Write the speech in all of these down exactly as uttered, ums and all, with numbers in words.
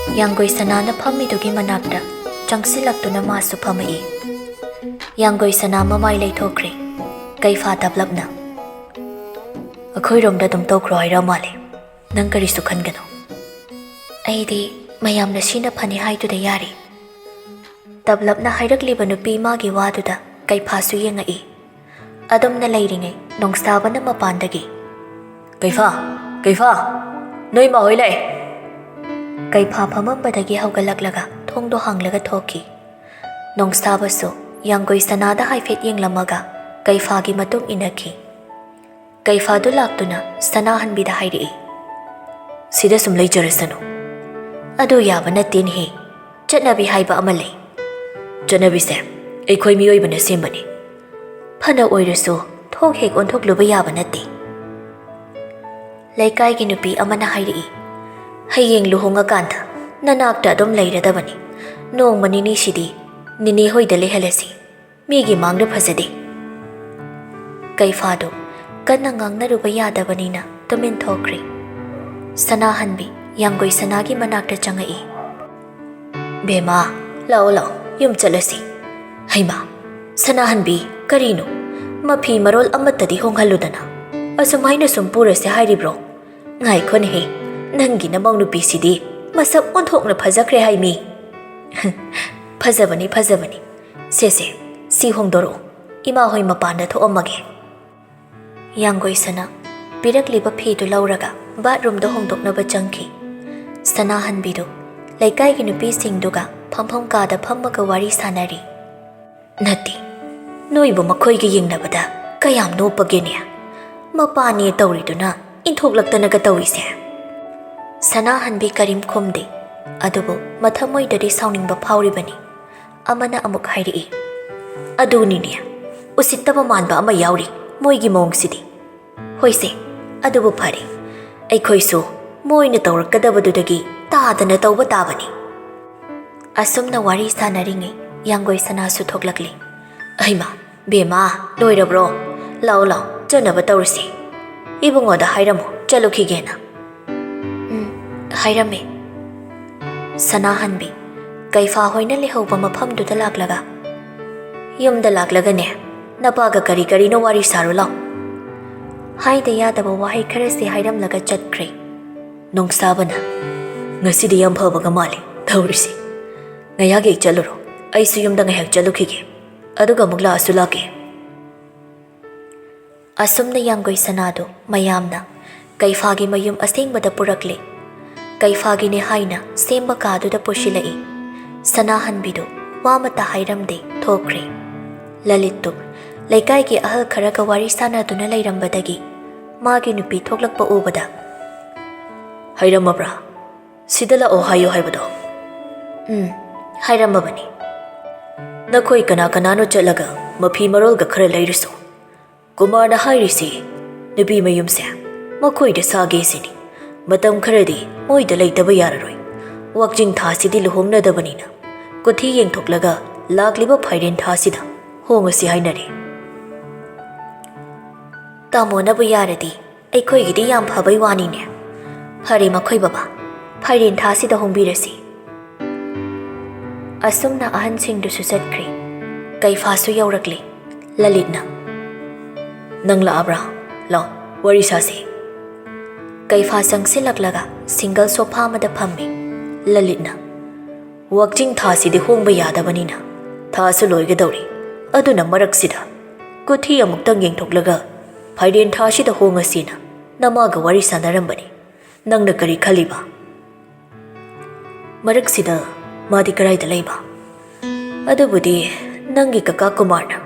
ꯌꯥꯡꯒꯣꯏ ꯁꯅꯥꯅ ꯐꯝꯃꯤꯗꯨꯒꯤ ꯃꯅꯥꯛꯇ ꯆꯪꯁꯤꯜꯂꯛꯇꯨꯅ ꯃꯥꯁꯨ ꯐꯝꯃꯛꯏ꯫ ꯌꯥꯡꯒꯣꯏ ꯁꯅꯥ ꯃꯃꯥꯏ ꯂꯩꯊꯣꯛꯈ꯭ꯔꯦ꯫ ꯀꯩꯐꯥ ꯇꯞꯂꯞꯅ, "ꯑꯩꯈꯣꯏꯔꯣꯝꯗ ꯑꯗꯨꯝ ꯇꯧꯈ꯭ꯔꯣ ꯍꯥꯏꯔ ꯃꯥꯜꯂꯦ꯫ ꯅꯪ ꯀꯔꯤꯁꯨ ꯈꯟꯒꯅꯨ꯫ ꯑꯩꯗꯤ ꯃꯌꯥꯝꯅ ꯁꯤꯅ ꯐꯅꯤ ꯍꯥꯏꯗꯨꯗ ꯌꯥꯔꯤ꯫" ꯇꯞꯂꯞꯅ ꯍꯥꯏꯔꯛꯂꯤꯕ ꯅꯨꯄꯤ ꯃꯥꯒꯤ ꯋꯥꯗꯨꯗ ꯀꯩꯐꯥꯁꯨ ꯌꯦꯡꯉꯛꯏ꯫ ꯑꯗꯨꯝꯅ ꯂꯩꯔꯤꯉꯩ ꯅꯣꯡꯁꯥꯕꯅ ꯃꯄꯥꯟꯗꯒꯤ, "ꯀꯩꯐꯥ, ꯀꯩꯐꯥ, ꯅꯣꯏ ꯃꯥꯍꯣꯏ ꯂꯥꯛꯑꯦ!" ꯀꯩꯐꯥ ꯐꯝꯃꯝꯕꯗꯒꯤ ꯍꯧꯒꯠꯂꯛꯂꯒ ꯊꯣꯡꯗꯣ ꯍꯥꯡꯂꯒ ꯊꯣꯛꯈꯤ꯫ ꯅꯣꯡꯁꯥꯕꯁꯨ ꯌꯥꯡꯒꯣꯏ ꯁꯅꯥꯗ ꯍꯥꯏꯐꯦꯠ ꯌꯦꯡꯂꯝꯃꯒ ꯀꯩꯐꯥꯒꯤ ꯃꯇꯨꯡ ꯏꯟꯅꯈꯤ꯫ ꯀꯩꯐꯥꯗꯨ ꯂꯥꯛꯇꯨꯅ ꯁꯅꯥꯍꯟꯕꯤꯗ ꯍꯥꯏꯔꯛꯏ, "ꯁꯤꯗ ꯁꯨꯝ ꯂꯩꯖꯔꯁꯅꯨ꯫ ꯑꯗꯨ ꯌꯥꯕ ꯅꯠꯇꯦꯅꯦꯍꯦ꯫ ꯆꯠꯅꯕꯤ ꯍꯥꯏꯕ ꯑꯃ ꯂꯩ꯫ ꯆꯠꯅꯕꯤꯁꯦ ꯑꯩꯈꯣꯏ ꯃꯤꯑꯣꯏꯕꯅ ꯁꯦꯝꯕꯅꯤ꯫ ꯐꯅ ꯑꯣꯏꯔꯁꯨ ꯊꯣꯛ ꯍꯦꯛ ꯑꯣꯟꯊꯣꯛꯂꯨꯕ ꯌꯥꯕ ꯅꯠꯇꯦ꯫" ꯂꯩꯀꯥꯏꯒꯤ ꯅꯨꯄꯤ ꯑꯃꯅ ꯍꯥꯏꯔꯛꯏ, "ꯍꯌꯦꯡ ꯂꯨꯍꯣꯡꯉꯀꯥꯟꯗ ꯅꯅꯥꯛꯇ ꯑꯗꯨꯝ ꯂꯩꯔꯗꯕꯅꯤ꯫ ꯅꯣꯡꯃ ꯅꯤꯅꯤꯁꯤꯗꯤ ꯅꯤꯅꯦ ꯍꯣꯏꯗ ꯂꯩꯍꯜꯂꯁꯤ꯫ ꯃꯤꯒꯤ ꯃꯥꯡꯗ ꯐꯖꯗꯦ꯫" ꯀꯩꯐꯥꯗꯨ ꯀꯟꯅ ꯉꯥꯡꯅꯔꯨꯕ ꯌꯥꯗꯕꯅꯤꯅ ꯇꯨꯃꯤꯟ ꯊꯣꯛꯈ꯭ꯔꯦ꯫ ꯁꯅꯥꯍꯟꯕꯤ ꯌꯥꯡꯒꯣꯏ ꯁꯅꯥꯒꯤ ꯃꯅꯥꯛꯇ ꯆꯪꯉꯛꯏ꯫ "ꯕꯦꯃꯥ, ꯂꯥꯛꯑꯣ ꯂꯥꯛꯑꯣ, ꯌꯨꯝ ꯆꯠꯂꯁꯤ꯫" "ꯍꯩꯃꯥ, ꯁꯅꯥꯍꯟꯕꯤ, ꯀꯔꯤꯅꯣ? ꯃꯐꯤ ꯃꯔꯣꯜ ꯑꯃꯠꯇꯗꯤ ꯍꯣꯡꯍꯜꯂꯨꯗꯅ꯫ ꯑꯁꯨꯃꯥꯏꯅ ꯁꯨꯝ ꯄꯨꯔꯁꯦ ꯍꯥꯏꯔꯤꯕ꯭ꯔꯣ? ꯉꯥꯏꯈꯣꯅꯦꯍꯦ, ꯅꯪꯒꯤ ꯅꯃꯧ ꯅꯨꯄꯤꯁꯤꯗꯤ ꯃꯁꯛ ꯑꯣꯟꯊꯣꯛꯅ ꯐꯖꯈ꯭ꯔꯦ ꯍꯥꯏꯃꯤ꯫" "ꯐꯖꯕꯅꯤ, ꯐꯖꯕꯅꯤ꯫ ꯁꯦ ꯁꯦ, ꯁꯤ ꯍꯣꯡꯗꯣꯔꯛꯑꯣ, ꯏꯃꯥ ꯍꯣꯏ ꯃꯄꯥꯟꯗ ꯊꯣꯛꯑꯝꯃꯒꯦ꯫" ꯌꯥꯡꯒꯣꯏ ꯁꯅꯥ ꯄꯤꯔꯛꯂꯤꯕ ꯐꯤꯗꯨ ꯂꯧꯔꯒ ꯕꯥꯠꯔꯨꯝꯗ ꯍꯣꯡꯗꯣꯛꯅꯕ ꯆꯪꯈꯤ꯫ ꯁꯅꯥꯍꯟꯕꯤꯗꯨ ꯂꯩꯀꯥꯏꯒꯤ ꯅꯨꯄꯤꯁꯤꯡꯗꯨꯒ ꯐꯝꯐꯝ ꯀꯥꯗ ꯐꯝꯃꯒ ꯋꯥꯔꯤ ꯁꯥꯟꯅꯔꯤ꯫ "ꯅꯠꯇꯦ, ꯅꯣꯏꯕꯨ ꯃꯈꯣꯏꯒ ꯌꯦꯡꯅꯕꯗ ꯀꯌꯥꯝ ꯅꯣꯞꯄꯒꯦꯅꯦ? ꯃꯄꯥꯅꯦ ꯇꯧꯔꯤꯗꯨꯅ ꯏꯟꯊꯣꯛꯂꯛꯇꯅꯒ ꯇꯧꯔꯤꯁꯦ꯫" ꯁꯅꯥꯍꯟꯕꯤ ꯀꯔꯤꯝ ꯈꯨꯝꯗꯦ꯫ ꯑꯗꯨꯕꯨ ꯃꯊꯃꯣꯏꯗꯗꯤ ꯁꯥꯎꯅꯤꯡꯕ ꯐꯥꯎꯔꯤꯕꯅꯤ꯫ ꯑꯃꯅ ꯑꯃꯨꯛ ꯍꯥꯏꯔꯛꯏ, "ꯑꯗꯨꯅꯤꯅꯦ, ꯎꯁꯤꯠꯇꯕ ꯃꯥꯟꯕ ꯑꯃ ꯌꯥꯎꯔꯤ ꯃꯣꯏꯒꯤ ꯃꯑꯣꯡꯁꯤꯗꯤ꯫ ꯍꯣꯏꯁꯦ, ꯑꯗꯨꯕꯨ ꯐꯔꯦ, ꯑꯩꯈꯣꯏꯁꯨ ꯃꯣꯏꯅ ꯇꯧꯔꯛꯀꯗꯕꯗꯨꯗꯒꯤ ꯇꯥꯗꯅ ꯇꯧꯕ ꯇꯥꯕꯅꯤ꯫" ꯑꯁꯨꯝꯅ ꯋꯥꯔꯤ ꯁꯥꯟꯅꯔꯤꯉꯩ ꯌꯥꯡꯒꯣꯏ ꯁꯅꯥꯁꯨ ꯊꯣꯛꯂꯛꯂꯤ꯫ "ꯍꯩꯃꯥ, ꯕꯦꯝꯃ, ꯂꯣꯏꯔꯕ꯭ꯔꯣ? ꯂꯥꯛꯑꯣ ꯂꯥꯛꯑꯣ, ꯆꯠꯅꯕ ꯇꯧꯔꯁꯤ꯫ ꯏꯕꯨꯡꯉꯣꯗ ꯍꯥꯏꯔꯝꯃꯣ, ꯆꯠꯂꯨꯈꯤꯒꯦꯅ꯫" "ꯎꯝ, ꯍꯥꯏꯔꯝꯃꯦ꯫" ꯁꯅꯥꯍꯟꯕꯤ, ꯀꯩꯐꯥ ꯍꯣꯏꯅ ꯂꯩꯍꯧꯕ ꯃꯐꯝꯗꯨꯗ ꯂꯥꯛꯂꯒ, "ꯌꯨꯝꯗ ꯂꯥꯛꯂꯒꯅꯦ, ꯅꯄꯥꯒ ꯀꯔꯤ ꯀꯔꯤꯅꯣ ꯋꯥꯔꯤ ꯁꯥꯔꯨ ꯂꯥꯎ꯫" ꯍꯥꯏꯗ ꯌꯥꯗꯕ ꯋꯥꯍꯩ ꯈꯔꯁꯦ ꯍꯥꯏꯔꯝꯂꯒ ꯆꯠꯈ꯭ꯔꯦ꯫ ꯅꯣꯡꯁꯥꯕꯅ, "ꯉꯁꯤꯗꯤ ꯌꯥꯝ ꯐꯕꯒ ꯃꯥꯜꯂꯤ ꯇꯧꯔꯤꯁꯤ꯫ ꯉꯥꯏꯍꯥꯛ ꯍꯦꯛ ꯆꯠꯂꯨꯔꯣ, ꯑꯩꯁꯨ ꯌꯨꯝꯗ ꯉꯥꯏꯍꯥꯛ ꯆꯠꯂꯨꯈꯤꯒꯦ, ꯑꯗꯨꯒ ꯑꯃꯨꯛ ꯂꯥꯛꯑꯁꯨ ꯂꯥꯛꯀꯦ꯫" ꯑꯁꯨꯝꯅ ꯌꯥꯡꯒꯣꯏ ꯁꯅꯥꯗꯨ ꯃꯌꯥꯝꯅ ꯀꯩꯐꯥꯒꯤ ꯃꯌꯨꯝ ꯑꯁꯦꯡꯕꯗ ꯄꯨꯔꯛꯂꯦ꯫ ꯀꯩꯐꯥꯒꯤꯅꯦ ꯍꯥꯏꯅ ꯁꯦꯝꯕ ꯀꯥꯗꯨꯗ ꯄꯨꯁꯤꯜꯂꯛꯏ꯫ ꯁꯅꯥꯍꯟꯕꯤꯗꯨ ꯋꯥ ꯑꯃꯠꯇ ꯍꯥꯏꯔꯝꯗꯦ, ꯊꯣꯛꯈ꯭ꯔꯦ꯫ ꯂꯂꯤꯠꯇꯨ ꯂꯩꯀꯥꯏꯒꯤ ꯑꯍꯜ ꯈꯔꯒ ꯋꯥꯔꯤ ꯁꯥꯟꯅꯗꯨꯅ ꯂꯩꯔꯝꯕꯗꯒꯤ ꯃꯥꯒꯤ ꯅꯨꯄꯤ ꯊꯣꯛꯂꯛꯄ ꯎꯕꯗ, "ꯍꯥꯏꯔꯝꯃꯕ꯭ꯔꯥ? ꯁꯤꯗ ꯂꯥꯛꯑꯣ ꯍꯥꯏꯌꯨ ꯍꯥꯏꯕꯗꯣ?" "ꯎꯝ, ꯍꯥꯏꯔꯝꯃꯕꯅꯤ꯫" "ꯅꯈꯣꯏ ꯀꯅꯥ ꯀꯅꯥꯅꯣ ꯆꯠꯂꯒ ꯃꯐꯤ ꯃꯔꯣꯜꯒ ꯈꯔ ꯂꯩꯔꯨꯁꯣ꯫ ꯀꯨꯃꯥꯔꯅ ꯍꯥꯏꯔꯤꯁꯤ ꯅꯨꯄꯤ ꯃꯌꯨꯝꯁꯦ ꯃꯈꯣꯏꯗ ꯁꯥꯒꯦ ꯁꯤꯅꯤ꯫ ꯃꯇꯝ ꯈꯔꯗꯤ ꯃꯣꯏꯗ ꯂꯩꯇꯕ ꯌꯥꯔꯔꯣꯏ꯫ ꯋꯥꯛꯆꯤꯡ ꯊꯥꯁꯤꯗꯤ ꯂꯨꯍꯣꯡꯅꯗꯕꯅꯤꯅ ꯀꯨꯊꯤ ꯌꯦꯡꯊꯣꯛꯂꯒ ꯂꯥꯛꯂꯤꯕ ꯐꯥꯏꯔꯦꯟ ꯊꯥꯁꯤꯗ ꯍꯣꯡꯉꯁꯤ ꯍꯥꯏꯅꯔꯦ꯫" "ꯇꯥꯃꯣꯅꯕꯨ ꯌꯥꯔꯗꯤ ꯑꯩꯈꯣꯏꯒꯤꯗꯤ ꯌꯥꯝ ꯐꯕꯩ ꯋꯥꯅꯤꯅꯦ꯫ ꯐꯔꯦ ꯃꯈꯣꯏ ꯕꯕꯥ, ꯐꯥꯏꯔꯦꯟ ꯊꯥꯁꯤꯗ ꯍꯣꯡꯕꯤꯔꯁꯤ꯫" ꯑꯁꯨꯝꯅ ꯑꯍꯟꯁꯤꯡꯗꯨꯁꯨ ꯆꯠꯈ꯭ꯔꯦ꯫ ꯀꯩꯐꯥꯁꯨ ꯌꯧꯔꯛꯂꯦ꯫ ꯂꯂꯤꯠꯅ, "ꯅꯪ ꯂꯥꯛꯑꯕ꯭ꯔꯥ? ꯂꯥꯎ, ꯋꯥꯔꯤ ꯁꯥꯁꯤ꯫" ꯀꯩꯐꯥ ꯆꯪꯁꯤꯜꯂꯛꯂꯒ ꯁꯤꯡꯒꯜ ꯁꯣꯐꯥ ꯑꯃꯗ ꯐꯝꯃꯤ꯫ ꯂꯂꯤꯠꯅ, "ꯋꯥꯛꯆꯤꯡ ꯊꯥꯁꯤꯗꯤ ꯍꯣꯡꯕ ꯌꯥꯗꯕꯅꯤꯅ ꯊꯥꯁꯨ ꯂꯣꯏꯒꯗꯧꯔꯤ꯫ ꯑꯗꯨꯅ ꯃꯔꯛꯁꯤꯗ ꯀꯨꯊꯤ ꯑꯃꯨꯛꯇꯪ ꯌꯦꯡꯊꯣꯛꯂꯒ ꯐꯥꯏꯔꯦꯟ ꯊꯥꯁꯤꯗ ꯍꯣꯡꯉꯁꯤꯅ ꯅꯃꯥꯒ ꯋꯥꯔꯤ ꯁꯥꯟꯅꯔꯝꯕꯅꯤ꯫ ꯅꯪꯅ ꯀꯔꯤ ꯈꯜꯂꯤꯕ?" "ꯃꯔꯛꯁꯤꯗ ꯃꯥꯗꯤ ꯀꯔꯥꯏꯗ ꯂꯩꯕ?" "ꯑꯗꯨꯕꯨꯗꯤ ꯅꯪꯒꯤ ꯀꯀꯥ ꯀꯨꯃꯥꯔꯅ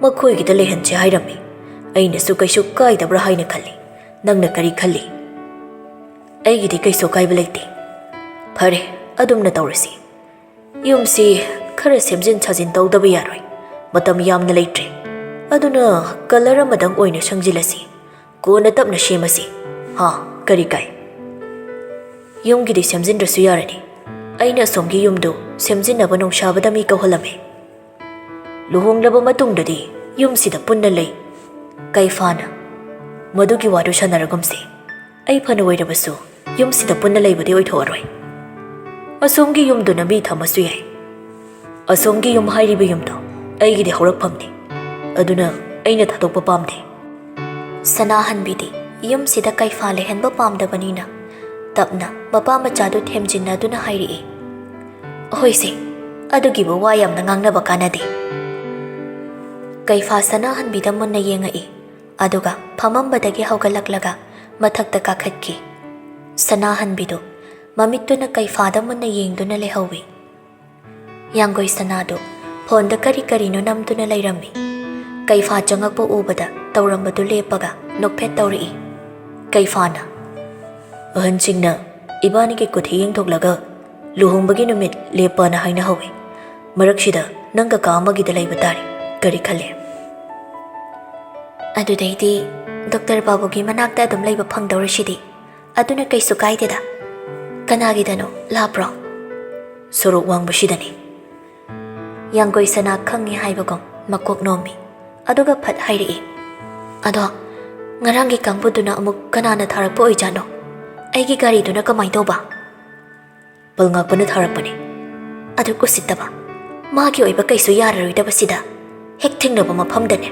ꯃꯈꯣꯏꯒꯤꯗ ꯂꯩꯍꯟꯁꯦ ꯍꯥꯏꯔꯝꯃꯤ꯫ ꯑꯩꯅꯁꯨ ꯀꯩꯁꯨ ꯀꯥꯏꯗꯕ꯭ꯔꯥ ꯍꯥꯏꯅ ꯈꯜꯂꯤ꯫ ꯅꯪꯅ ꯀꯔꯤ ꯈꯜꯂꯤ?" "ꯑꯩꯒꯤꯗꯤ ꯀꯩꯁꯨ ꯑꯀꯥꯏꯕ ꯂꯩꯇꯦ꯫" "ꯐꯔꯦ, ꯑꯗꯨꯝꯅ ꯇꯧꯔꯁꯤ꯫ ꯌꯨꯝꯁꯤ ꯈꯔ ꯁꯦꯝꯖꯤꯟ ꯁꯥꯖꯤꯟ ꯇꯧꯗꯕ ꯌꯥꯔꯣꯏ꯫ ꯃꯇꯝ ꯌꯥꯝꯅ ꯂꯩꯇ꯭ꯔꯦ꯫ ꯑꯗꯨꯅ ꯀꯂꯔ ꯑꯃꯗꯪ ꯑꯣꯏꯅ ꯁꯪꯖꯤꯜꯂꯁꯤ꯫ ꯀꯣꯟꯅ ꯇꯞꯅ ꯁꯦꯝꯃꯁꯤ꯫ ꯍꯥ, ꯀꯔꯤ ꯀꯥꯏ? ꯌꯨꯝꯒꯤꯗꯤ ꯁꯦꯝꯖꯤꯟꯗ꯭ꯔꯁꯨ ꯌꯥꯔꯅꯤ꯫ ꯑꯩꯅ ꯑꯁꯣꯝꯒꯤ ꯌꯨꯝꯗꯨ ꯁꯦꯝꯖꯤꯟꯅꯕ ꯅꯣꯡꯁꯥꯕꯗ ꯃꯤ ꯀꯧꯍꯜꯂꯝꯃꯦ꯫ ꯂꯨꯍꯣꯡꯂꯕ ꯃꯇꯨꯡꯗꯗꯤ ꯌꯨꯝꯁꯤꯗ ꯄꯨꯟꯅ ꯂꯩ꯫ ꯀꯩꯐꯥꯅ, ꯃꯗꯨꯒꯤ ꯋꯥꯗꯨ ꯁꯥꯟꯅꯔꯒꯨꯝꯁꯤ꯫ ꯑꯩ ꯐꯅ ꯑꯣꯏꯔꯕꯁꯨ ꯌꯨꯝꯁꯤꯗ ꯄꯨꯟꯅ ꯂꯩꯕꯗꯤ ꯑꯣꯏꯊꯣꯛꯑꯔꯣꯏ꯫ ꯑꯁꯣꯝꯒꯤ ꯌꯨꯝꯗꯨꯅ ꯃꯤ ꯊꯝꯃꯁꯨ ꯌꯥꯏ꯫ ꯑꯁꯣꯝꯒꯤ ꯌꯨꯝ ꯍꯥꯏꯔꯤꯕ ꯌꯨꯝꯗꯣ ꯑꯩꯒꯤꯗꯤ ꯍꯧꯔꯛꯐꯝꯅꯤ꯫ ꯑꯗꯨꯅ ꯑꯩꯅ ꯊꯥꯗꯣꯛꯄ ꯄꯥꯝꯗꯦ꯫ ꯁꯅꯥꯍꯟꯕꯤꯗꯤ ꯌꯨꯝꯁꯤꯗ ꯀꯩꯐꯥ ꯂꯩꯍꯟꯕ ꯄꯥꯝꯗꯕꯅꯤꯅ ꯇꯞꯅ ꯃꯄꯥ ꯃꯆꯥꯗꯨ ꯊꯦꯝꯖꯤꯟꯅꯗꯨꯅ ꯍꯥꯏꯔꯛꯏ, "ꯑꯍꯣꯏꯁꯦ, ꯑꯗꯨꯒꯤꯕꯨ ꯋꯥ ꯌꯥꯝꯅ ꯉꯥꯡꯅꯕ ꯀꯥꯟꯅꯗꯦ꯫" ꯀꯩꯐꯥ ꯁꯅꯥꯍꯟꯕꯤꯗ ꯃꯨꯟꯅ ꯌꯦꯡꯉꯛꯏ, ꯑꯗꯨꯒ ꯐꯝꯃꯝꯕꯗꯒꯤ ꯍꯧꯒꯠꯂꯛꯂꯒ ꯃꯊꯛꯇ ꯀꯥꯈꯠꯈꯤ꯫ ꯁꯅꯥꯍꯟꯕꯤꯗꯨ ꯃꯃꯤꯠꯇꯨꯅ ꯀꯩꯐꯥꯗ ꯃꯨꯟꯅ ꯌꯦꯡꯗꯨꯅ ꯂꯩꯍꯧꯏ꯫ ꯌꯥꯡꯒꯣꯏ ꯁꯅꯥꯗꯨ ꯐꯣꯟꯗ ꯀꯔꯤ ꯀꯔꯤꯅꯣ ꯅꯝꯗꯨꯅ ꯂꯩꯔꯝꯃꯤ꯫ ꯀꯩꯐꯥ ꯆꯪꯉꯛꯄ ꯎꯕꯗ ꯇꯧꯔꯝꯕꯗꯨ ꯂꯦꯞꯄꯒ ꯅꯣꯛꯐꯦꯠ ꯇꯧꯔꯛꯏ꯫ ꯀꯩꯐꯥꯅ, "ꯑꯍꯟꯁꯤꯡꯅ ꯏꯕꯥꯅꯤꯒꯤ ꯀꯨꯊꯤ ꯌꯦꯡꯊꯣꯛꯂꯒ ꯂꯨꯍꯣꯡꯕꯒꯤ ꯅꯨꯃꯤꯠ ꯂꯦꯞꯄꯅ ꯍꯥꯏꯅꯍꯧꯏ꯫ ꯃꯔꯛꯁꯤꯗ ꯅꯪ ꯀꯀꯥ ꯑꯃꯒꯤꯗ ꯂꯩꯕ ꯇꯥꯔꯦ꯫ ꯀꯔꯤ ꯈꯜꯂꯤ?" "ꯑꯗꯨꯗꯩꯗꯤ ꯗꯣꯛꯇꯔ ꯕꯥꯕꯨꯒꯤ ꯃꯅꯥꯛꯇ ꯑꯗꯨꯝ ꯂꯩꯕ ꯐꯪꯗꯧꯔꯤꯁꯤꯗꯤ꯫ ꯑꯗꯨꯅ ꯀꯩꯁꯨ ꯀꯥꯏꯗꯦꯗ꯫" "ꯀꯅꯥꯒꯤꯗꯅꯣ? ꯂꯥꯞꯄ꯭ꯔꯣ?" "ꯁꯣꯔꯣꯛ ꯋꯥꯡꯕꯁꯤꯗꯅꯤ꯫" ꯌꯥꯡꯒꯣꯏ ꯁꯅꯥ ꯈꯪꯉꯤ ꯍꯥꯏꯕꯒꯨꯝ ꯃꯀꯣꯛ ꯅꯣꯝꯃꯤ, ꯑꯗꯨꯒ ꯐꯠ ꯍꯥꯏꯔꯛꯏ, "ꯑꯗꯣ ꯉꯔꯥꯡꯒꯤ ꯀꯥꯡꯕꯨꯗꯨꯅ ꯑꯃꯨꯛ ꯀꯅꯥꯅ ꯊꯥꯔꯛꯄ ꯑꯣꯏꯖꯥꯠꯅꯣ? ꯑꯩꯒꯤ ꯒꯥꯔꯤꯗꯨꯅ ꯀꯃꯥꯏ ꯇꯧꯕ?" "ꯄꯜꯉꯥꯛꯄꯅ ꯊꯥꯔꯛꯄꯅꯤ꯫" "ꯑꯗꯨ ꯀꯨꯁꯤꯠꯇꯕ, ꯃꯥꯒꯤ ꯑꯣꯏꯕ ꯀꯩꯁꯨ ꯌꯥꯔꯔꯣꯏꯗꯕꯁꯤꯗ ꯍꯦꯛ ꯊꯦꯡꯅꯕ ꯃꯐꯝꯗꯅꯦ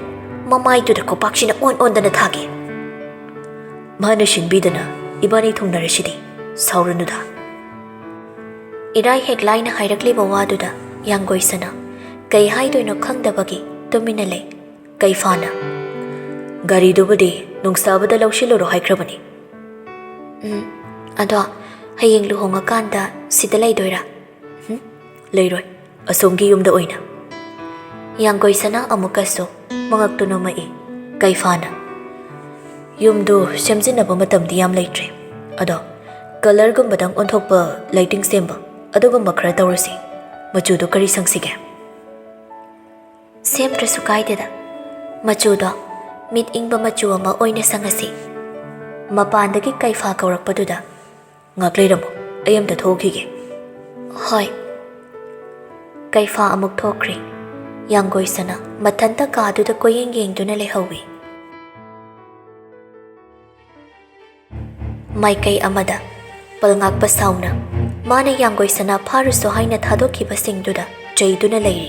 ꯃꯃꯥꯏꯗꯨꯗ ꯈꯨꯄꯥꯛꯁꯤꯅ ꯑꯣꯟ ꯑꯣꯟꯗꯅ ꯊꯥꯒꯦ꯫" "ꯃꯥꯅ ꯁꯤꯟꯕꯤꯗꯅ ꯏꯕꯥꯅꯤ ꯊꯨꯡꯅꯔꯁꯤꯗꯤ, ꯁꯥꯎꯔꯨꯅꯨꯗ꯫" ꯏꯔꯥꯏ ꯍꯦꯛ ꯂꯥꯏꯅ ꯍꯥꯏꯔꯛꯂꯤꯕ ꯋꯥꯗꯨꯗ ꯌꯥꯡꯒꯣꯏ ꯁꯅꯥ ꯀꯩ ꯍꯥꯏꯗꯣꯏꯅꯣ ꯈꯪꯗꯕꯒꯤ ꯇꯨꯃꯤꯟꯅ ꯂꯩ꯫ ꯀꯩꯐꯥꯅ, "ꯒꯥꯔꯤꯗꯨꯕꯨꯗꯤ ꯅꯨꯡꯁꯥꯕꯗ ꯂꯧꯁꯤꯜꯂꯨꯔꯣ ꯍꯥꯏꯈ꯭ꯔꯕꯅꯤ꯫" "ꯎꯝ, ꯑꯗꯣ ꯍꯌꯦꯡ ꯂꯨꯍꯣꯡꯉꯀꯥꯟꯗ ꯁꯤꯗ ꯂꯩꯗꯣꯏꯔꯥ?" "ꯎꯝ, ꯂꯩꯔꯣꯏ, ꯑꯁꯣꯝꯒꯤ ꯌꯨꯝꯗ ꯑꯣꯏꯅ꯫" ꯌꯥꯡꯒꯣꯏ ꯁꯅꯥ ꯑꯃꯨꯛꯀꯁꯨ ꯃꯉꯛꯇꯨ ꯅꯣꯝꯃꯛꯏ꯫ ꯀꯩꯐꯥꯅ, "ꯌꯨꯝꯗꯨ ꯁꯦꯝꯖꯤꯟꯅꯕ ꯃꯇꯝꯗꯤ ꯌꯥꯝ ꯂꯩꯇ꯭ꯔꯦ꯫ ꯑꯗꯣ ꯀꯂꯔꯒꯨꯝꯕꯗꯪ ꯑꯣꯟꯊꯣꯛꯄ, ꯂꯥꯏꯇꯤꯡ ꯁꯦꯝꯕ, ꯑꯗꯨꯒꯨꯝꯕ ꯈꯔ ꯇꯧꯔꯁꯤ꯫ ꯃꯆꯨꯗꯨ ꯀꯔꯤ ꯁꯪꯁꯤꯒꯦ?" "ꯁꯦꯝꯗ꯭ꯔꯁꯨ ꯀꯥꯏꯗꯦꯗ꯫ ꯃꯆꯨꯗꯣ ꯃꯤꯠ ꯏꯪꯕ ꯃꯆꯨ ꯑꯃ ꯑꯣꯏꯅ ꯁꯪꯉꯁꯤ꯫" ꯃꯄꯥꯟꯗꯒꯤ ꯀꯩꯐꯥ ꯀꯧꯔꯛꯄꯗꯨꯗ, "ꯉꯥꯛ ꯂꯩꯔꯝꯃꯣ, ꯑꯩ ꯑꯝꯇ ꯊꯣꯛꯎꯈꯤꯒꯦ꯫" "ꯍꯣꯏ꯫" ꯀꯩꯐꯥ ꯑꯃꯨꯛ ꯊꯣꯛꯈ꯭ꯔꯦ꯫ ꯌꯥꯡꯒꯣꯏ ꯁꯅꯥ ꯃꯊꯟꯇ ꯀꯥꯗꯨꯗ ꯀꯣꯏꯌꯦꯡ ꯌꯦꯡꯗꯨꯅ ꯂꯩꯍꯧꯏ꯫ ꯃꯥꯏꯀꯩ ꯑꯃꯗ ꯄꯜꯉꯥꯛꯄ ꯁꯥꯎꯅ ꯃꯥꯅ ꯌꯥꯡꯒꯣꯏ ꯁꯅꯥ ꯐꯥꯔꯨꯁꯣ ꯍꯥꯏꯅ ꯊꯥꯗꯣꯛꯈꯤꯕꯁꯤꯡꯗꯨꯗ ꯆꯩꯗꯨꯅ ꯂꯩꯔꯤ꯫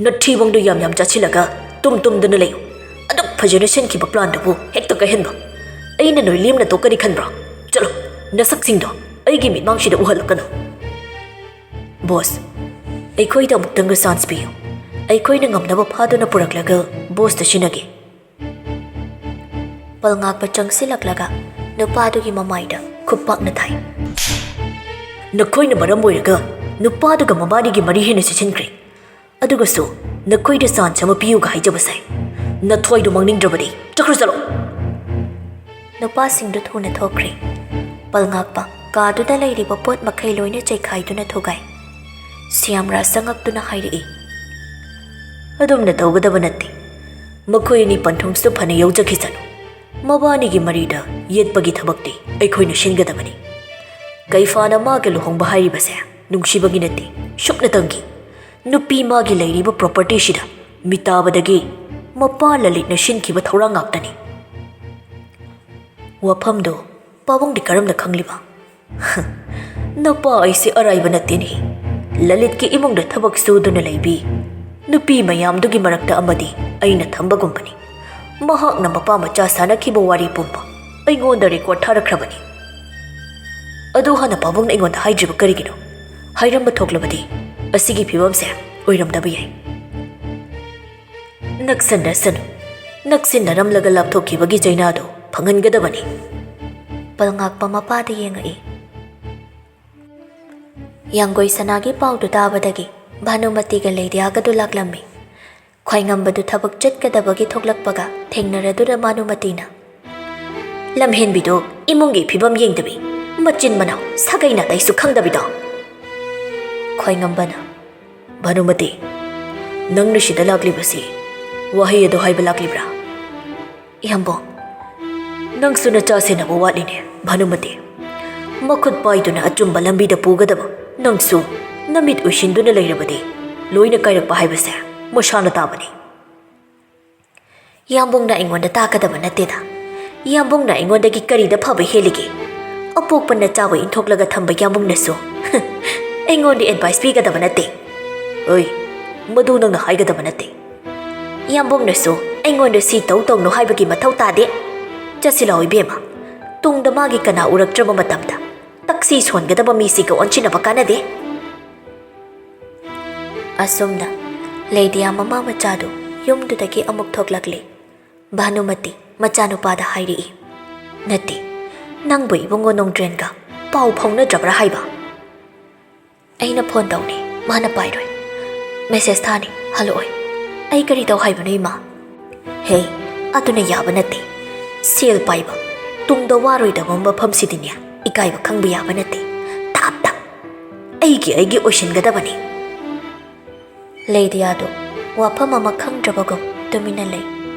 "ꯅꯊꯤꯕꯣꯡꯗꯣ ꯌꯥꯝ ꯌꯥꯝ ꯆꯥꯁꯤꯜꯂꯒ ꯇꯨꯝ ꯇꯨꯝꯗꯨꯅ ꯂꯩꯌꯨ꯫ ꯑꯗꯨꯛ ꯐꯖꯅ ꯁꯤꯟꯈꯤꯕ plan ꯗꯨꯕꯨ ꯍꯦꯛꯇ ꯀꯥꯏꯍꯟꯕ꯫ ꯑꯩꯅ ꯅꯣꯏ ꯂꯦꯝꯅ ꯇꯣꯛꯀꯅꯤ ꯈꯟꯕ꯭ꯔꯣ? ꯆꯠꯂꯣ, ꯅꯁꯛꯁꯤꯡꯗꯣ ꯑꯩꯒꯤ ꯃꯤꯠꯃꯥꯡꯁꯤꯗ ꯎꯍꯜꯂꯛꯀꯅꯨ꯫" "Boss, ꯑꯩꯈꯣꯏꯗ ꯑꯃꯨꯛꯇꯪꯒ chance ꯄꯤꯌꯨ꯫ ꯑꯩꯈꯣꯏꯅ ꯉꯝꯅꯕ ꯐꯥꯗꯨꯅ ꯄꯨꯔꯛꯂꯒ boss ꯇ ꯁꯤꯟꯅꯒꯦ꯫" ꯄꯜꯉꯥꯛꯄ ꯆꯪꯁꯤꯜꯂꯛꯂꯒ ꯅꯨꯄꯥꯗꯨꯒꯤ ꯃꯃꯥꯏꯗ ꯈꯨꯞꯄꯥꯛꯅ ꯊꯥꯏ꯫ "ꯅꯈꯣꯏꯅ ꯃꯔꯝ ꯑꯣꯏꯔꯒ ꯅꯨꯄꯥꯗꯨꯒ ꯃꯕꯥꯅꯤꯒꯤ ꯃꯔꯤ ꯍꯦꯟꯅ ꯆꯦꯁꯤꯟꯈ꯭ꯔꯦ꯫ ꯑꯗꯨꯒꯁꯨ ꯅꯈꯣꯏꯗ chance ꯑꯃ ꯄꯤꯌꯨꯒ ꯍꯥꯏꯖꯕꯁꯦ ꯅꯊ꯭ꯋꯥꯏꯗꯣ ꯃꯥꯡꯅꯤꯡꯗ꯭ꯔꯕꯗꯤ ꯆꯠꯈ꯭ꯔ ꯆꯠꯂꯣ꯫" ꯅꯨꯄꯥꯁꯤꯡꯗꯨ ꯊꯨꯅ ꯊꯣꯛꯈ꯭ꯔꯦ꯫ ꯄꯜꯉꯥꯛꯄ ꯀꯥꯗꯨꯗ ꯂꯩꯔꯤꯕ ꯄꯣꯠ ꯃꯈꯩ ꯂꯣꯏꯅ ꯆꯩꯈꯥꯏꯗꯨꯅ ꯊꯨꯒꯥꯏ꯫ ꯁ꯭ꯌꯥꯝꯔꯥꯖ ꯆꯪꯉꯛꯇꯨꯅ ꯍꯥꯏꯔꯛꯏ, "ꯑꯗꯨꯝꯅ ꯇꯧꯒꯗꯕ ꯅꯠꯇꯦ꯫ ꯃꯈꯣꯏ ꯑꯅꯤ ꯄꯟꯊꯨꯡꯁꯨ ꯐꯅ ꯌꯧꯖꯈꯤꯁꯅꯨ꯫ ꯃꯕꯥꯅꯤꯒꯤ ꯃꯔꯤꯗ ꯌꯦꯠꯄꯒꯤ ꯊꯕꯛꯇꯤ ꯑꯩꯈꯣꯏꯅ ꯁꯤꯟꯒꯗꯕꯅꯤ꯫ ꯀꯩꯐꯥꯅ ꯃꯥꯒ ꯂꯨꯍꯣꯡꯕ ꯍꯥꯏꯔꯤꯕꯁꯦ ꯅꯨꯡꯁꯤꯕꯒꯤ ꯅꯠꯇꯦ, ꯁꯨꯞꯅꯇꯪꯒꯤ꯫ ꯅꯨꯄꯤ ꯃꯥꯒꯤ ꯂꯩꯔꯤꯕ property ꯁꯤꯗ ꯃꯤꯇꯥꯕꯗꯒꯤ ꯃꯄꯥ ꯂꯂꯤꯠꯅ ꯁꯤꯟꯈꯤꯕ ꯊꯧꯔꯥꯡ ꯉꯥꯛꯇꯅꯤ꯫" ꯋꯥꯐꯝꯗꯨ ꯄꯥꯕꯨꯡꯗꯤ ꯀꯔꯝꯅ ꯈꯪꯂꯤꯕ? "ꯅꯄꯥ ꯑꯩꯁꯦ ꯑꯔꯥꯏꯕ ꯅꯠꯇꯦꯅꯦ꯫ ꯂꯂꯤꯠꯀꯤ ꯏꯃꯨꯡꯗ ꯊꯕꯛ ꯁꯨꯗꯨꯅ ꯂꯩꯕꯤ ꯅꯨꯄꯤ ꯃꯌꯥꯝꯗꯨꯒꯤ ꯃꯔꯛꯇ ꯑꯃꯗꯤ ꯑꯩꯅ ꯊꯝꯕꯒꯨꯝꯕꯅꯤ꯫ ꯃꯍꯥꯛꯅ ꯃꯄꯥ ꯃꯆꯥ ꯁꯥꯟꯅꯈꯤꯕ ꯋꯥꯔꯤ ꯄꯨꯝꯕ ꯑꯩꯉꯣꯟꯗ record ꯊꯥꯔꯛꯈ꯭ꯔꯕꯅꯤ꯫ ꯑꯗꯨ ꯍꯥꯟꯅ ꯄꯥꯕꯨꯡꯅ ꯑꯩꯉꯣꯟꯗ ꯍꯥꯏꯗ꯭ꯔꯤꯕ ꯀꯔꯤꯒꯤꯅꯣ? ꯍꯥꯏꯔꯝꯕ ꯊꯣꯛꯂꯕꯗꯤ ꯑꯁꯤꯒꯤ ꯐꯤꯕꯝꯁꯦ ꯑꯣꯏꯔꯝꯗꯕ ꯌꯥꯏ꯫" "ꯅꯛꯁꯟꯅꯁꯅꯨ꯫ ꯅꯛꯁꯤꯟꯅꯔꯝꯂꯒ ꯂꯥꯞꯊꯣꯛꯈꯤꯕꯒꯤ ꯆꯩꯅꯥꯗꯨ ꯐꯪꯍꯟꯒꯗꯕꯅꯤ꯫" ꯄꯜꯉꯥꯛꯄ ꯃꯄꯥꯗ ꯌꯦꯡꯉꯛꯏ꯫ ꯌꯥꯡꯒꯣꯏ ꯁꯅꯥꯒꯤ ꯄꯥꯎꯗꯨ ꯇꯥꯕꯗꯒꯤ ꯚꯥꯅꯨꯃꯇꯤꯒ ꯂꯩꯗ꯭ꯌꯥꯒꯗꯨ ꯂꯥꯛꯂꯝꯃꯤ꯫ ꯈ꯭ꯋꯥꯏꯉꯝꯕꯗꯨ ꯊꯕꯛ ꯆꯠꯀꯗꯕꯒꯤ ꯊꯣꯛꯂꯛꯄꯒ ꯊꯦꯡꯅꯔꯗꯨꯅ ꯚꯥꯅꯨꯃꯇꯤꯅ, "ꯂꯝꯍꯦꯟꯕꯤꯗꯨ ꯏꯃꯨꯡꯒꯤ ꯐꯤꯕꯝ ꯌꯦꯡꯗꯕꯤ, ꯃꯆꯤꯟ ꯃꯅꯥꯎ ꯁꯥꯒꯩ ꯅꯥꯇꯩꯁꯨ ꯈꯪꯗꯕꯤꯗꯣ꯫" ꯈ꯭ꯋꯥꯏꯉꯝꯕꯅ, "ꯚꯥꯅꯨꯃꯇꯤ, ꯅꯪꯅ ꯁꯤꯗ ꯂꯥꯛꯂꯤꯕꯁꯤ ꯋꯥꯍꯩ ꯑꯗꯨ ꯍꯥꯏꯕ ꯂꯥꯛꯂꯤꯕ꯭ꯔꯥ?" "ꯏꯌꯥꯝꯕꯣ꯫" "ꯅꯪꯁꯨ ꯅꯆꯥ ꯁꯦꯟꯅꯕ ꯋꯥꯠꯂꯤꯅꯦ, ꯚꯥꯅꯨꯃꯇꯤ꯫ ꯃꯈꯨꯠ ꯄꯥꯏꯗꯨꯅ ꯑꯆꯨꯝꯕ ꯂꯝꯕꯤꯗ ꯄꯨꯒꯗꯕ ꯅꯪꯁꯨ ꯅꯃꯤꯠ ꯎꯏꯁꯤꯟꯗꯨꯅ ꯂꯩꯔꯕꯗꯤ ꯂꯣꯏꯅ ꯀꯥꯏꯔꯛꯄ ꯍꯥꯏꯕꯁꯦ ꯃꯁꯥꯅ ꯇꯥꯕꯅꯤ꯫" "ꯏꯌꯥꯝꯕꯨꯡꯅ ꯑꯩꯉꯣꯟꯗ ꯇꯥꯛꯀꯗꯕ ꯅꯠꯇꯦꯗ꯫ ꯏꯌꯥꯝꯕꯨꯡꯅ ꯑꯩꯉꯣꯟꯗꯒꯤ ꯀꯔꯤꯗ ꯐꯕ ꯍꯦꯜꯂꯤꯒꯦ? ꯑꯄꯣꯛꯄ ꯅꯆꯥꯕꯨ ꯏꯟꯊꯣꯛꯂꯒ ꯊꯝꯕ ꯌꯥꯝꯕꯨꯡꯅꯁꯨ ꯑꯩꯉꯣꯟꯗ ꯑꯦꯗꯚꯥꯏꯁ ꯄꯤꯒꯗꯕ ꯅꯠꯇꯦ꯫ ꯑꯣꯏ, ꯃꯗꯨ ꯅꯪꯅ ꯍꯥꯏꯒꯗꯕ ꯅꯠꯇꯦ꯫ ꯌꯥꯝꯕꯨꯡꯅꯁꯨ ꯑꯩꯉꯣꯟꯗ ꯁꯤ ꯇꯧ ꯇꯧꯅꯨ ꯍꯥꯏꯕꯒꯤ ꯃꯊꯧ ꯇꯥꯗꯦ꯫ ꯆꯠꯁꯤꯜꯂꯣ ꯏꯕꯦꯝꯃ, ꯇꯨꯡꯗ ꯃꯥꯒꯤ ꯀꯅꯥ ꯎꯔꯛꯇ꯭ꯔꯕ ꯃꯇꯝꯗ ꯇꯛꯁꯤ ꯁꯣꯟꯒꯗꯕ ꯃꯤꯁꯤꯒ ꯑꯣꯟꯁꯤꯟꯅꯕ ꯀꯥꯟꯅꯗꯦ꯫ ꯑꯁꯨꯝꯅ ꯂꯩꯗꯤꯌꯥ ꯃꯃꯥ ꯃꯆꯥꯗꯨ ꯌꯨꯝꯗꯨꯗꯒꯤ ꯑꯃꯨꯛ ꯊꯣꯛꯂꯛꯂꯤ꯫ ꯚꯥꯅꯨꯃꯇꯤ ꯃꯆꯥꯅꯨꯄꯥꯗ ꯍꯥꯏꯔꯛꯏ, "ꯅꯠꯇꯦ, ꯅꯪꯕꯨ ꯏꯕꯨꯡꯉꯣ ꯅꯣꯡꯗ꯭ꯔꯦꯟꯒ ꯄꯥꯎ ꯐꯥꯎꯅꯗ꯭ꯔꯕ꯭ꯔꯥ ꯍꯥꯏꯕ?" "ꯑꯩꯅ ꯐꯣꯟ ꯇꯧꯅꯤ, ꯃꯥꯅ ꯄꯥꯏꯔꯣꯏ꯫ ꯃꯦꯁꯦꯖ ꯊꯥꯅꯤ, ꯍꯜꯂꯛꯑꯣꯏ꯫ ꯑꯩ ꯀꯔꯤ ꯇꯧ ꯍꯥꯏꯕꯅꯣ, ꯏꯃꯥ?" "ꯍꯦ, ꯑꯗꯨꯅ ꯌꯥꯕ ꯅꯠꯇꯦ꯫ ꯁꯦꯜ ꯄꯥꯏꯕ, ꯇꯨꯡꯗ ꯋꯥꯔꯣꯏꯗꯕ ꯃꯐꯝꯁꯤꯗꯤꯅꯦ, ꯏꯀꯥꯏꯕ ꯈꯪꯕ ꯌꯥꯕ ꯅꯠꯇꯦ꯫ ꯇꯞ ꯇꯞ ꯑꯩꯒꯤ ꯑꯩꯒꯤ ꯑꯣꯏꯁꯤꯟꯒꯗꯕꯅꯤ꯫" ꯂꯩꯗꯤꯌꯥꯗꯨ ꯋꯥꯐꯝ ꯑꯃ ꯈꯪꯗ꯭ꯔꯕꯒꯨꯝ ꯇꯨꯃꯤꯟꯅ ꯂꯩ꯫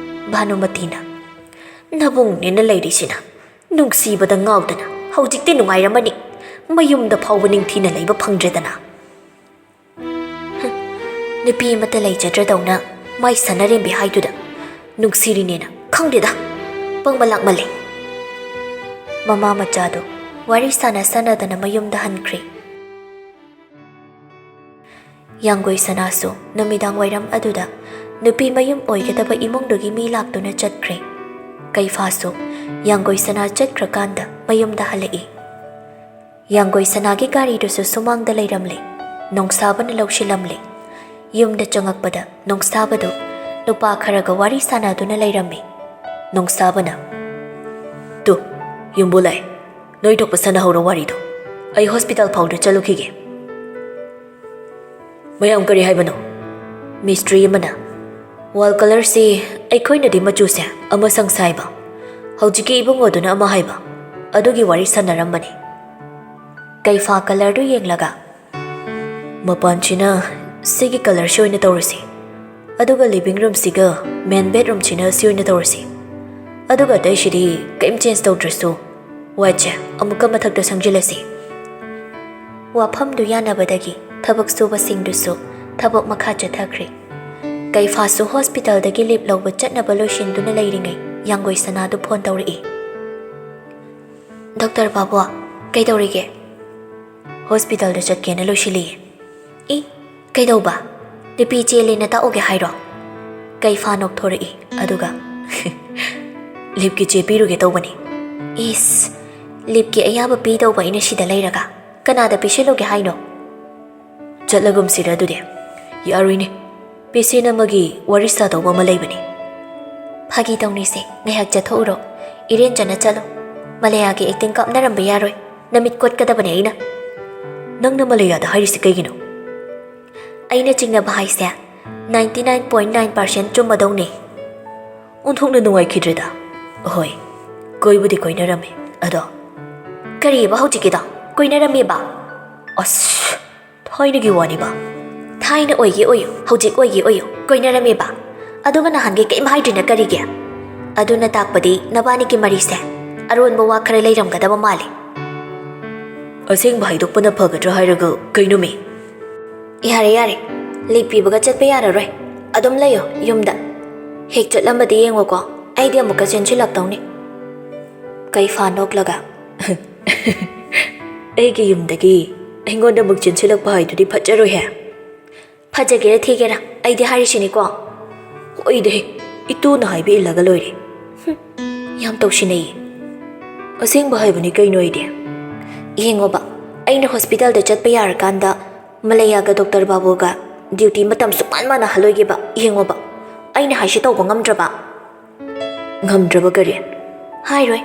ꯚꯥꯅꯨꯃꯇꯤꯅ, "ꯅꯕꯨꯡꯅꯦꯅ ꯂꯩꯔꯤꯁꯤꯅ ꯅꯨꯡꯁꯤꯕꯗ ꯉꯥꯎꯗꯅ ꯍꯧꯖꯤꯛꯇꯤ ꯅꯨꯡꯉꯥꯏꯔꯝꯃꯅꯤ꯫ ꯃꯌꯨꯝꯗ ꯐꯥꯎꯕ ꯅꯤꯡꯊꯤꯅ ꯂꯩꯕ ꯐꯪꯗ꯭ꯔꯦꯗꯅ꯫" ꯍꯨꯝ, ꯅꯨꯄꯤ ꯑꯃꯠꯇ ꯂꯩꯖꯗ꯭ꯔꯗꯧꯅ ꯃꯥꯏ ꯁꯅꯔꯦꯝꯕꯤ ꯍꯥꯏꯗꯨꯗ ꯅꯨꯡꯁꯤꯔꯤꯅꯦꯅ ꯈꯪꯗꯦꯗ꯫ ꯄꯪꯕ ꯂꯥꯛꯃꯜꯂꯦ꯫ ꯃꯃꯥ ꯃꯆꯥꯗꯨ ꯋꯥꯔꯤ ꯁꯥꯟꯅ ꯁꯥꯟꯅꯗꯅ ꯃꯌꯨꯝꯗ ꯍꯟꯈ꯭ꯔꯦ꯫ ꯌꯥꯡꯒꯣꯏ ꯁꯅꯥꯁꯨ ꯅꯨꯃꯤꯗꯥꯡ ꯋꯥꯏꯔꯝ ꯑꯗꯨꯗ ꯅꯨꯄꯤ ꯃꯌꯨꯝ ꯑꯣꯏꯒꯗꯕ ꯏꯃꯨꯡꯗꯨꯒꯤ ꯃꯤ ꯂꯥꯛꯇꯨꯅ ꯆꯠꯈ꯭ꯔꯦ꯫ ꯀꯩꯐꯥꯁꯨ ꯌꯥꯡꯒꯣꯏ ꯁꯅꯥ ꯆꯠꯈ꯭ꯔꯀꯥꯟꯗ ꯃꯌꯨꯝꯗ ꯍꯜꯂꯛꯏ꯫ ꯌꯥꯡꯒꯣꯏ ꯁꯅꯥꯒꯤ ꯒꯥꯔꯤꯗꯨꯁꯨ ꯁꯨꯃꯥꯡꯗ ꯂꯩꯔꯝꯂꯦ꯫ ꯅꯣꯡꯁꯥꯕꯅ ꯂꯧꯁꯤꯜꯂꯝꯂꯦ꯫ ꯌꯨꯝꯗ ꯆꯪꯉꯛꯄꯗ ꯅꯣꯡꯁꯥꯕꯗꯨ ꯅꯨꯄꯥ ꯈꯔꯒ ꯋꯥꯔꯤ ꯁꯥꯟꯅꯗꯨꯅ ꯂꯩꯔꯝꯃꯤ꯫ ꯅꯣꯡꯁꯥꯕꯅ, "ꯇꯨ, ꯌꯨꯝꯕꯨ ꯂꯥꯛꯑꯦ꯫ ꯅꯣꯏ ꯊꯣꯛꯄ ꯁꯥꯟꯅꯍꯧꯔꯣ ꯋꯥꯔꯤꯗꯣ꯫ ꯑꯩ ꯍꯣꯁꯄꯤꯇꯥꯜ ꯐꯥꯎꯗ ꯆꯠꯂꯨꯈꯤꯒꯦ꯫" "ꯃꯌꯥꯝ ꯀꯔꯤ ꯍꯥꯏꯕꯅꯣ?" ꯃꯤꯁꯇ꯭ꯔꯤ ꯑꯃꯅ, "ꯋꯥꯜ ꯀꯂꯔꯁꯤ ꯑꯩꯈꯣꯏꯅꯗꯤ ꯃꯆꯨꯁꯦ ꯑꯃ ꯁꯪꯁꯥꯏꯕ, ꯍꯧꯖꯤꯛꯀꯤ ꯏꯕꯨꯡꯉꯣꯗꯨꯅ ꯑꯃ ꯍꯥꯏꯕ, ꯑꯗꯨꯒꯤ ꯋꯥꯔꯤ ꯁꯥꯟꯅꯔꯝꯕꯅꯤ꯫" ꯀꯩꯐꯥ ꯀꯂꯔꯗꯨ ꯌꯦꯡꯂꯒ, "ꯃꯄꯥꯟꯁꯤꯅ ꯁꯤꯒꯤ ꯀꯂꯔꯁꯤ ꯑꯣꯏꯅ ꯇꯧꯔꯁꯤ, ꯑꯗꯨꯒ ꯂꯤꯚꯤꯡ ꯔꯨꯝꯁꯤꯒ ꯃꯦꯟ ꯕꯦꯗꯔꯨꯝꯁꯤꯅ ꯁꯤ ꯑꯣꯏꯅ ꯇꯧꯔꯁꯤ, ꯑꯗꯨꯒ ꯑꯇꯩꯁꯤꯗꯤ ꯀꯔꯤꯝ ꯆꯦꯟꯖ ꯇꯧꯗ꯭ꯔꯁꯨ ꯋꯥꯏꯠꯁꯦ ꯑꯃꯨꯛꯀ ꯃꯊꯛꯇ ꯁꯪꯖꯤꯜꯂꯁꯤ꯫" ꯋꯥꯐꯝꯗꯨ ꯌꯥꯅꯕꯗꯒꯤ ꯊꯕꯛ ꯁꯨꯕꯁꯤꯡꯗꯨꯁꯨ ꯊꯕꯛ ꯃꯈꯥ ꯆꯠꯊꯈ꯭ꯔꯦ꯫ ꯀꯩꯐꯥꯁꯨ ꯍꯣꯁꯄꯤꯇꯥꯜꯗꯒꯤ ꯂꯤꯞ ꯂꯧꯕ ꯆꯠꯅꯕ ꯂꯣꯏꯁꯤꯟꯗꯨꯅ ꯂꯩꯔꯤꯉꯩ ꯌꯥꯡꯒꯣꯏ ꯁꯅꯥꯗꯨ ꯐꯣꯟ ꯇꯧꯔꯛꯏ꯫ ꯗꯣꯛꯇꯔ ꯕꯥꯕꯨ, ꯀꯩꯗꯧꯔꯤꯒꯦ? ꯍꯣꯁꯄꯤꯇꯥꯜꯗ ꯆꯠꯀꯦꯅ ꯂꯣꯏꯁꯤꯜꯂꯤꯌꯦ꯫ ꯏ, ꯀꯩꯗꯧꯕ? ꯅꯨꯄꯤ ꯆꯦꯜꯂꯦꯅ ꯇꯥꯛꯎꯒꯦ ꯍꯥꯏꯔꯣ? ꯀꯩꯐꯥ ꯅꯣꯛꯊꯣꯔꯛꯏ, ꯑꯗꯨꯒ, "ꯂꯤꯞꯀꯤ ꯆꯦ ꯄꯤꯔꯨꯒꯦ ꯇꯧꯕꯅꯤ꯫" ꯏꯁ, ꯂꯤꯞꯀꯤ ꯑꯌꯥꯕ ꯄꯤꯗꯧꯕ ꯑꯩꯅ ꯁꯤꯗ ꯂꯩꯔꯒ ꯀꯅꯥꯗ ꯄꯤꯁꯤꯜꯂꯨꯒꯦ ꯍꯥꯏꯅꯣ? ꯆꯠꯂꯒꯨꯝꯁꯤꯔ ꯑꯗꯨꯗꯤ? ꯌꯥꯔꯣꯏꯅꯦ, ꯄꯦꯁꯦꯟ ꯑꯃꯒꯤ ꯋꯥꯔꯤ ꯁꯥꯗꯧꯕ ꯑꯃ ꯂꯩꯕꯅꯤ꯫ ꯐꯥꯒꯤ ꯇꯧꯅꯤꯁꯦ, ꯉꯥꯏꯍꯥꯛ ꯆꯠꯊꯣꯛꯎꯔꯣ꯫ ꯏꯔꯦꯟꯖꯅ ꯆꯠꯂꯣ꯫ ꯃꯂꯌꯥꯒꯤ ꯑꯦꯛꯇꯤꯡ ꯀꯥꯞꯅꯔꯝꯕ ꯌꯥꯔꯣꯏ꯫ ꯅꯃꯤꯠ ꯀꯣꯠꯀꯗꯕꯅꯦ ꯑꯩꯅ꯫ ꯅꯪꯅ ꯃꯂꯌꯥꯗ ꯍꯥꯏꯔꯤꯁꯤ ꯀꯩꯒꯤꯅꯣ? ꯑꯩꯅ ꯆꯤꯡꯅꯕ ꯍꯥꯏꯁꯦ ninety nine point nine percent ꯆꯨꯝꯃꯗꯧꯅꯦ꯫ ꯑꯣꯟꯊꯣꯛꯅ ꯅꯨꯡꯉꯥꯏꯈꯤꯗ꯭ꯔꯦꯗ꯫ ꯍꯣꯏ, ꯀꯣꯏꯕꯨꯗꯤ ꯀꯣꯏꯅꯔꯝꯃꯦ, ꯑꯗꯣ꯫ ꯀꯔꯤꯕ ꯍꯧꯖꯤꯛꯀꯤꯗꯣ? ꯀꯣꯏꯅꯔꯝꯃꯦꯕ? ꯑꯁ, ꯊꯥꯏꯅꯒꯤ ꯋꯥꯅꯤꯕ꯫ ꯊꯥꯏꯅ ꯑꯣꯏꯒꯦ ꯑꯣꯏꯌꯨ, ꯍꯧꯖꯤꯛ ꯑꯣꯏꯒꯦ ꯑꯣꯏꯌꯨ, ꯀꯣꯏꯅꯔꯝꯃꯦꯕ꯫ ꯑꯗꯨꯒ ꯅꯍꯥꯟꯒꯩ ꯀꯩꯝ ꯍꯥꯏꯗ꯭ꯔꯤꯅ ꯀꯔꯤꯒꯤ? ꯑꯗꯨꯅ ꯇꯥꯛꯄꯗꯤ ꯅꯕꯥꯅꯤꯒꯤ ꯃꯔꯤꯁꯦ ꯑꯔꯣꯟꯕ ꯋꯥ ꯈꯔ ꯂꯩꯔꯝꯒꯗꯕ ꯃꯥꯜꯂꯤ꯫ ꯑꯁꯦꯡꯕ ꯍꯥꯏꯗꯣꯛꯄꯅ ꯐꯒꯗ꯭ꯔꯥ ꯍꯥꯏꯔꯒ ꯀꯩꯅꯣꯃꯤ? ꯌꯥꯔꯦ, ꯌꯥꯔꯦ, ꯂꯤꯞ ꯄꯤꯕꯒ ꯆꯠꯄ ꯌꯥꯔꯔꯣꯏ꯫ ꯑꯗꯨꯝ ꯂꯩꯌꯣ ꯌꯨꯝꯗ꯫ ꯍꯦꯛ ꯆꯠꯂꯝꯕꯗꯤ ꯌꯦꯡꯉꯣꯀꯣ, ꯑꯩꯗꯤ ꯑꯃꯨꯛꯀ ꯆꯦꯟꯁꯤꯜꯂꯛꯇꯧꯅꯤ꯫ ꯀꯩꯐꯥ ꯅꯣꯛꯂꯒ, "ꯑꯩꯒꯤ ꯌꯨꯝꯗꯒꯤ ꯑꯩꯉꯣꯟꯗ ꯑꯃꯨꯛ ꯆꯦꯟꯁꯤꯜꯂꯛꯄ ꯍꯥꯏꯗꯨꯗꯤ ꯐꯠꯖꯔꯣꯏꯍꯦ꯫" "ꯐꯖꯒꯦꯔꯥ ꯊꯤꯒꯦꯔꯥ, ꯑꯩꯗꯤ ꯍꯥꯏꯔꯤꯁꯤꯅꯤꯀꯣ꯫" "ꯍꯣꯏꯗꯍꯦ, ꯏꯇꯨꯅ ꯍꯥꯏꯕ ꯏꯜꯂꯒ ꯂꯣꯏꯔꯦ꯫" ꯍꯨꯝ, ꯌꯥꯝ ꯇꯧꯁꯤꯟꯅꯩꯌꯦ꯫ "ꯑꯁꯦꯡꯕ ꯍꯥꯏꯕꯅꯤ ꯀꯩꯅꯣ ꯑꯩꯗꯤ꯫" "ꯌꯦꯡꯉꯣꯕ, ꯑꯩꯅ ꯍꯣꯁꯄꯤꯇꯥꯜꯗ ꯆꯠꯄ ꯌꯥꯔꯀꯥꯟꯗ ꯃꯂꯌꯥꯒ ꯗꯣꯛꯇꯔ ꯕꯥꯕꯨꯒ ꯗ꯭ꯌꯨꯇꯤ ꯃꯇꯝ ꯁꯨꯛꯃꯥꯟ ꯃꯥꯟꯅꯍꯜꯂꯣꯏꯒꯦꯕ꯫ ꯌꯦꯡꯉꯣꯕ, ꯑꯩꯅ ꯍꯥꯏꯁꯤ ꯇꯧꯕ ꯉꯝꯗ꯭ꯔꯕ?" "ꯉꯝꯗ꯭ꯔꯕ ꯀꯔꯤ?" "ꯍꯥꯏꯔꯣꯏ꯫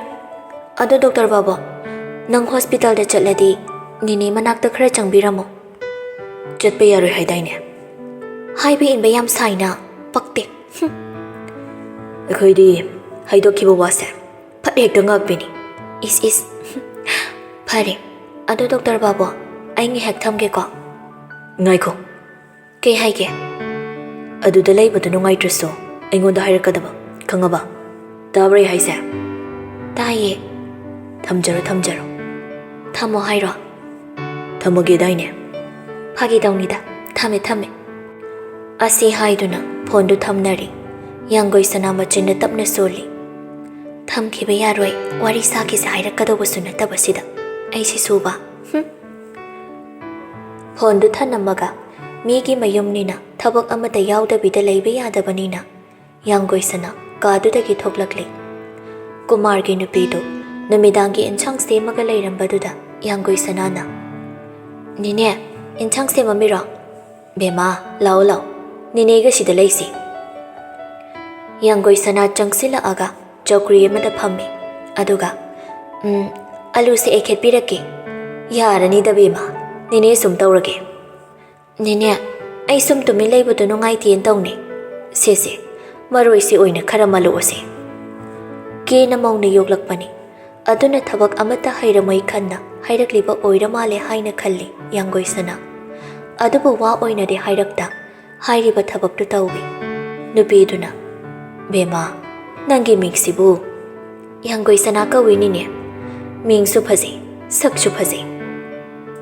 ꯑꯗꯣ ꯗꯣꯛꯇꯔ ꯕꯥꯕꯨ, ꯅꯪ ꯍꯣꯁꯄꯤꯇꯥꯜꯗ ꯆꯠꯂꯗꯤ ꯅꯦꯅꯦ ꯃꯅꯥꯛꯇ ꯈꯔ ꯆꯪꯕꯤꯔꯝꯃꯣ꯫" "ꯆꯠꯄ ꯌꯥꯔꯣꯏ ꯍꯥꯏꯗꯥꯏꯅꯦ?" "ꯍꯥꯏꯕ ꯏꯟꯕ ꯌꯥꯝ ꯁꯥꯏꯅ, ꯄꯛꯇꯦ꯫" ꯍꯨꯝ꯫ "ꯑꯩꯈꯣꯏꯗꯤ ꯍꯥꯏꯗꯣꯛꯈꯤꯕ ꯋꯥꯁꯦ ꯐꯠ ꯍꯦꯛꯇ ꯉꯥꯛꯄꯤꯅꯤ꯫" "ꯏꯁ ꯏꯁ꯫" "ꯐꯔꯦ, ꯑꯗꯣ ꯗꯣꯛꯇꯔ ꯕꯥꯕꯨ, ꯑꯩ ꯉꯥꯏꯍꯥꯛ ꯊꯝꯒꯦꯀꯣ꯫" "ꯉꯥꯏꯈꯣ꯫" "ꯀꯩ ꯍꯥꯏꯒꯦ?" "ꯑꯗꯨꯗ ꯂꯩꯕꯗꯨ ꯅꯨꯡꯉꯥꯏꯇ꯭ꯔꯁꯨ ꯑꯩꯉꯣꯟꯗ ꯍꯥꯏꯔꯛꯀꯗꯕ, ꯈꯪꯉꯕ? ꯇꯥꯕ꯭ꯔꯥ ꯑꯩ ꯍꯥꯏꯁꯦ?" "ꯇꯥꯏꯌꯦ꯫" "ꯊꯝꯖꯔꯣ, ꯊꯝꯖꯔꯣ꯫" "ꯊꯝꯃꯣ ꯍꯥꯏꯔꯣ?" "ꯊꯝꯃꯒꯦꯗꯥꯏꯅꯦ?" "ꯐꯥꯒꯤ ꯇꯧꯅꯤꯗ, ꯊꯝꯃꯦ, ꯊꯝꯃꯦ꯫" ꯑꯁꯤ ꯍꯥꯏꯗꯨꯅ ꯐꯣꯟꯗꯨ ꯊꯝꯅꯔꯦ꯫ ꯌꯥꯡꯒꯣꯏ ꯁꯅꯥ ꯃꯆꯤꯟꯅ ꯇꯞꯅ ꯁꯣꯜꯂꯤ꯫ "ꯊꯝꯈꯤꯕ ꯌꯥꯔꯣꯏ, ꯋꯥꯔꯤ ꯁꯥꯈꯤꯁꯦ ꯍꯥꯏꯔꯛꯀꯗꯧꯕꯁꯨ ꯅꯠꯇꯕꯁꯤꯗ ꯑꯩ ꯁꯤ ꯁꯨꯕ?" ꯍꯨꯝ꯫ ꯐꯣꯟꯗꯨ ꯊꯅꯝꯃꯒ, ꯃꯤꯒꯤ ꯃꯌꯨꯝꯅꯤꯅ ꯊꯕꯛ ꯑꯃꯠꯇ ꯌꯥꯎꯗꯕꯤꯗ ꯂꯩꯕ ꯌꯥꯗꯕꯅꯤꯅ, ꯌꯥꯡꯒꯣꯏꯁꯅꯥ ꯀꯥꯗꯨꯗꯒꯤ ꯊꯣꯛꯂꯛꯂꯦ꯫ ꯀꯨꯃꯥꯔꯒꯤ ꯅꯨꯄꯤꯗꯨ ꯅꯨꯃꯤꯗꯥꯡꯒꯤ ꯏꯟꯁꯥꯡ ꯁꯦꯝꯃꯒ ꯂꯩꯔꯝꯕꯗꯨꯗ ꯌꯥꯡꯒꯣꯏꯁꯅꯥꯅ, "ꯅꯦꯅꯦ, ꯏꯟꯁꯥꯡ ꯁꯦꯝꯃꯝꯃꯤꯔꯣ? ꯕꯦꯝꯃ, ꯂꯥꯛꯑꯣ ꯂꯥꯛꯑꯣ, ꯅꯦꯅꯦꯒ ꯁꯤꯗ ꯂꯩꯁꯤ꯫" ꯌꯥꯡꯒꯣꯏꯁꯅꯥ ꯆꯪꯁꯤꯜꯂꯛꯑꯒ ꯆꯧꯀ꯭ꯔꯤ ꯑꯃꯗ ꯐꯝꯃꯤ꯫ ꯑꯗꯨꯒ, "ꯎꯝ, ꯑꯂꯨꯁꯦ ꯑꯩ ꯈꯦꯠꯄꯤꯔꯛꯀꯦ꯫" "ꯌꯥꯔꯅꯤꯗ ꯕꯦꯝꯃ, ꯅꯦꯅꯦ ꯁꯨꯝ ꯇꯧꯔꯒꯦ꯫" "ꯅꯦꯅꯦ, ꯑꯩ ꯁꯨꯝ ꯇꯨꯃꯤꯟ ꯂꯩꯕꯗꯣ ꯅꯨꯡꯉꯥꯏꯇꯦꯅ ꯇꯧꯅꯦ꯫ ꯁꯦ ꯁꯦ, ꯃꯔꯣꯏꯁꯤ ꯑꯣꯏꯅ ꯈꯔ ꯃꯜꯂꯛꯑꯣꯁꯦ꯫" ꯀꯦꯅ ꯃꯧꯅ ꯌꯣꯛꯂꯛꯄꯅꯤ꯫ ꯑꯗꯨꯅ ꯊꯕꯛ ꯑꯃꯠꯇ ꯍꯩꯔꯝꯃꯣꯏ ꯈꯟꯅ ꯍꯥꯏꯔꯛꯂꯤꯕ ꯑꯣꯏꯔ ꯃꯥꯜꯂꯦ ꯍꯥꯏꯅ ꯈꯜꯂꯤ ꯌꯥꯡꯒꯣꯏꯁꯅꯥ꯫ ꯑꯗꯨꯕꯨ ꯋꯥ ꯑꯣꯏꯅꯗꯤ ꯍꯥꯏꯔꯛꯇ, ꯍꯥꯏꯔꯤꯕ ꯊꯕꯛꯇꯨ ꯇꯧꯏ꯫ ꯅꯨꯄꯤꯗꯨꯅ, "ꯕꯦꯝꯃ, ꯅꯪꯒꯤ ꯃꯤꯡꯁꯤꯕꯨ?" "ꯌꯥꯡꯒꯣꯏꯁꯅꯥ ꯀꯧꯏꯅꯤꯅꯦ꯫ ꯃꯤꯡꯁꯨ ꯐꯖꯩ, ꯁꯛꯁꯨ ꯐꯖꯩ꯫"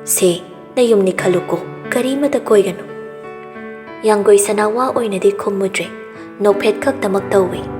"ꯁꯦ, ꯅꯌꯨꯝꯅꯤ ꯈꯜꯂꯨꯀꯣ, ꯀꯔꯤꯃꯇ ꯀꯣꯏꯒꯅꯨ꯫" ꯌꯥꯡꯒꯣꯏꯁꯅꯥ ꯋꯥ ꯑꯣꯏꯅꯗꯤ ꯈꯨꯝꯃꯨꯗ꯭ꯔꯦ, ꯅꯣꯛꯐꯦꯠ ꯈꯛꯇꯃꯛ ꯇꯧꯏ꯫